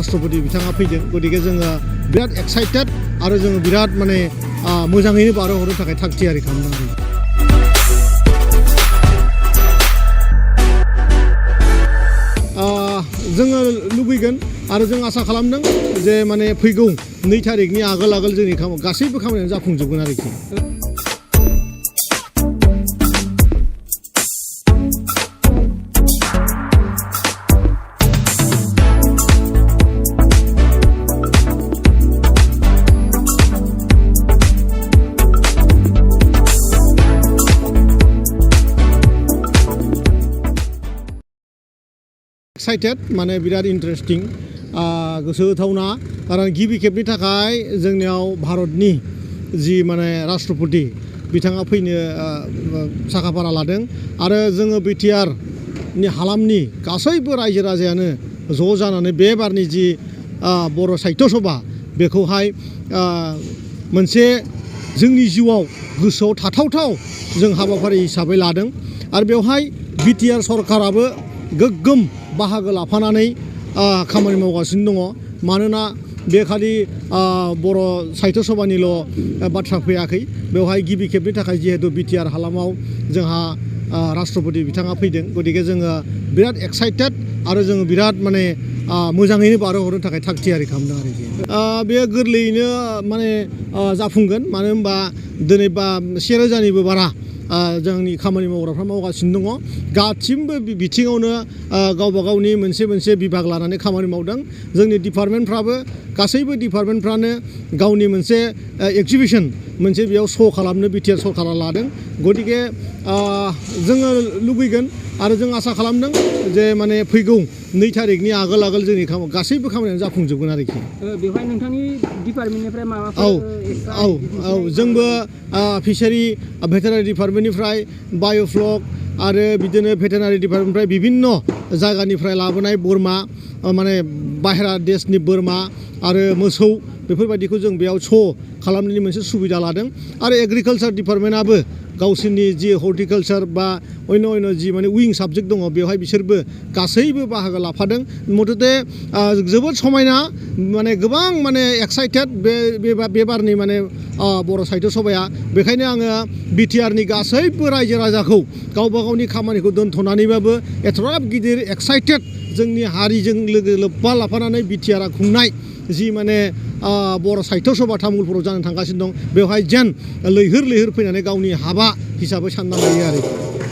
राष्ट्रपति बिथाङा फैदों गतिके जोङो बिराद एक्साइटेड आरो जोङो बिराद माने मोजाङैनो बारहोहरनो थाखाय थाग थियारि खालामदों जोङो लुबैगोन आरो जों आसा खालामदों जे माने फैगौ 2 थारिखनि आगोल जोंनि गासैबो खामानियानो जाफुंजोबगोन आरोखि एक्साइटेड माने बिराद इन्टारेस्टिं गोसो होथावना कारण गिबि खेबनि थाखाय जोंनियाव भारतनि जि माने राष्ट्रपति बिथाङा फैनो साखाफारा लादों आरो जोङो बिटिआर नि हालामनि गासैबो रायजो राजायानो ज' जानानै बे बारनि जि बर' साहित्य सभा बेखौहाय मोनसे जोंनि जिउआव गोसोआव थाथावथाव जों हाबाफारि हिसाबै लादों आरो बेवहाय बिटिआर सरकाराबो गोग्गोम बाहागो लाफानानै खामानि मावगासिनो दङ मानोना बे खालि बर' साहित्य सभानिल' बाथ्रा फैयाखै बेवहाय गिबि खेबनि थाखाय जिहेतु बिटिआर हालामाव जोंहा राष्ट्रपति बिथाङा फैदों गतिके जोङो बिराद एक्साइटेड आरो जोङो बिराद माने मोजाङैनो बारहोहरनो थाखाय थाग थियारि खालामदों आरोखि बे गोरलैयैनो माने जाफुंगोन मानो होनबा दिनै 1000निबो बारा जोंनि खामानि मावग्राफ्रा मावगासिनो दङ गासिबो बिथिङावनो गावबा गावनि मोनसे बिभाग लानानै खामानि मावदों जोंनि डिपार्टमेन्टफ्राबो गासैबो डिपार्टमेन्टफ्रानो गावनि मोनसे एक्जिबिसन मोनसे बेयाव श' खालामनो बिटिआर सरकारा लादों गतिके जोङो लुबैगोन आरो जों आसा खालामदों जे माने फैगौ 2 थारिखनि आगोल जोंनि गासैबो खामानियानो जाफुंजोबगोन आरोखि बेवहाय नोंथांनि डिपार्टमेन्टनिफ्राय माबाफोर जोंबो फिसारि भेटेनारि डिपार्टमेन्टनिफ्राय बाय'फ्लक आरो बिदिनो भेटेनारि डिपार्टमेन्टनिफ्राय बिभिन्न जायगानिफ्राय लाबोनाय बोरमा माने बाहेरा देशनि बोरमा आरो मोसौ बेफोरबायदिखौ जों बेयाव श' खालामनायनि मोनसे सुबिदा लादों आरो एग्रिकालचार डिपार्टमेन्टआबो गावसोरनि जि हर्टिकालचार बा अन्य जि माने उइं साबजेक्ट दङ बेवहाय बिसोरबो गासैबो बाहागो लाफादों मथथे जोबोद समायना माने गोबां माने एक्साइटेड बे बारनि माने बर' साहित्य सभाया बेखायनो आङो बिटिआरनि गासैबो रायजो राजाखौ गावबा गावनि खामानिखौ दोनथ'नानैबाबो एथ'ग्राब गिदिर एक्साइटेड जोंनि हारिजों लोब्बा लाफानानै बिटिआरआ खुंनाय जि माने बर' साहित्य सभा तामुलपुराव जानो थांगासिनो दं बेवहाय जेन लैहोर फैनानै गावनि हाबा हिसाबै सानना लायो आरो